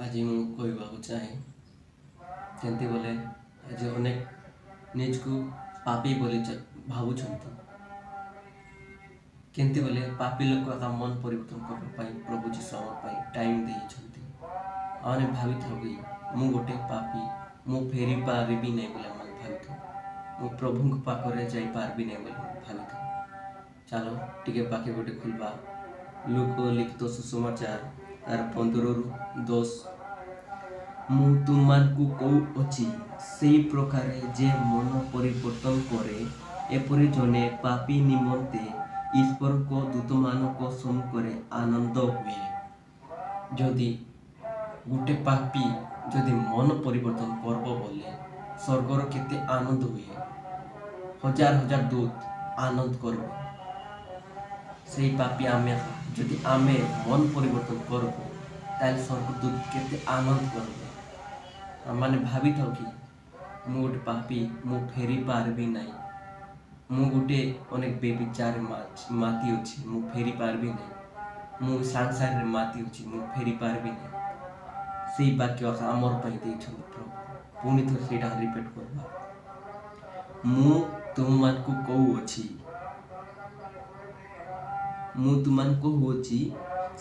ଆଜି ମୁଁ କହିବାକୁ ଚାହେଁ, କେମିତି ବୋଲେ ଆଜି ଅନେକ ନିଜକୁ ପାପୀ ବୋଲି ଭାବୁଛନ୍ତି। କେମିତି ବୋଲେ ପାପୀ ଲୋକ ଏକା ମନ ପରିବର୍ତ୍ତନ କରିବା ପାଇଁ ପ୍ରଭୁ ଯୀଶୁ ଆମ ପାଇଁ ଟାଇମ୍ ଦେଇଛନ୍ତି। ଆମେ ଭାବିଥାଉ କି ମୁଁ ଗୋଟେ ପାପୀ, ମୁଁ ଫେରି ପାରିବି ନାହିଁ ବୋଲି ଆମେ ଭାବିଥାଉ। ମୁଁ ପ୍ରଭୁଙ୍କ ପାଖରେ ଯାଇପାରିବି ନାହିଁ ବୋଲି ଭାବିଥାଉ। ଚାଲ, ଟିକେ ପାଖେ ଗୋଟେ ଖୋଲବା, ଲୂକ ଲିଖିତ ସୁସମାଚାର ତାର 15ରୁ 10। ମୁଁ ତୁମମାନଙ୍କୁ କହୁଅଛି, ସେଇ ପ୍ରକାରେ ଯେ ମନ ପରିବର୍ତ୍ତନ କରେ, ଏପରି ଜଣେ ପାପୀ ନିମନ୍ତେ ଈଶ୍ୱରଙ୍କ ଦୂତମାନଙ୍କ ସମ୍ମୁଖରେ ଆନନ୍ଦ ହୁଏ। ଯଦି ଗୋଟେ ପାପୀ ଯଦି ମନ ପରିବର୍ତ୍ତନ କରବ ବୋଲେ ସ୍ୱର୍ଗର କେତେ ଆନନ୍ଦ ହୁଏ। ହଜାର ହଜାର ଦୂତ ଆନନ୍ଦ କରିବେ। ସେଇ ପାପୀ ଆମେ, ଯଦି ଆମେ ମନ ପରିବର୍ତ୍ତନ କରବୁ, ତାହେଲେ ସ୍ୱର୍ଗଦୂତ କେତେ ଆନନ୍ଦ କରିବେ। ଆମମାନେ ଭାବିଥାଉ କି ମୁଁ ଗୋଟେ ପାପୀ, ମୁଁ ଫେରି ପାରିବି ନାହିଁ, ମୁଁ ଗୋଟେ ଅନେକ ବ୍ୟଭିଚାର ମାତି ଅଛି, ମୁଁ ଫେରି ପାରିବି ନାହିଁ, ମୁଁ ସଂସାରରେ ମାତି ଅଛି, ମୁଁ ଫେରି ପାରିବି ନାହିଁ। ସେଇ ବାକ୍ୟ ଆମର ପାଇଁ ଦେଇଛନ୍ତି ପ୍ରଭୁ। ପୁଣି ଥରେ ସେଇଟା ରିପିଟ୍ କରିବା। ମୁଁ ତୁମମାନଙ୍କୁ କହୁଅଛି, ମୁଁ ତୁମମାନଙ୍କୁ କହୁଅଛି,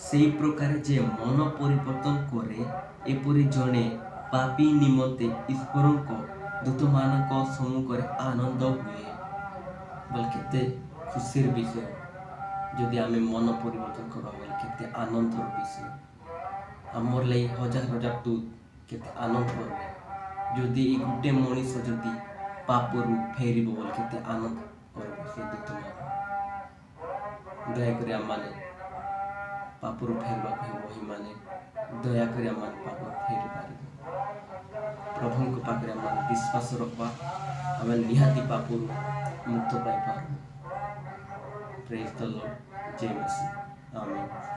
ସେଇ ପ୍ରକାର ଯେ ମନ ପରିବର୍ତ୍ତନ କରେ, ଏପରି ଜଣେ ପାପୀ ନିମନ୍ତେ ଈଶ୍ୱରଙ୍କ ଦୂତମାନଙ୍କ ସମ୍ମୁଖରେ ଆନନ୍ଦ ହୁଏ ବୋଲେ କେତେ ଖୁସିର ବିଷୟ। ଯଦି ଆମେ ମନ ପରିବର୍ତ୍ତନ କରିବା ବୋଲେ କେତେ ଆନନ୍ଦର ବିଷୟ। ଆମର ଲାଗି ହଜାର ହଜାର ଦୂତ କେତେ ଆନନ୍ଦ କରିବେ। ଯଦି ଏଇ ଗୋଟେ ମଣିଷ ଯଦି ପାପରୁ ଫେରିବ ବୋଲେ କେତେ ଆନନ୍ଦ କରିବେ ସେ ଦୂତମାନେ। ଦୟାକରି ଆମମାନେ ପାପରୁ ଫେରିବାକୁ ହେବ। ଏମାନେ ଦୟାକରି ଆମମାନେ ପାପରୁ ଫେରି ପାରିବୁ। ପ୍ରଭୁଙ୍କ ପାଖରେ ଆମମାନେ ବିଶ୍ୱାସ ରଖବା, ଆମେ ନିହାତି ପାପରୁ ମୁକ୍ତ ପାଇପାରିବୁ। Praise the Lord. Jay Masih. Amen.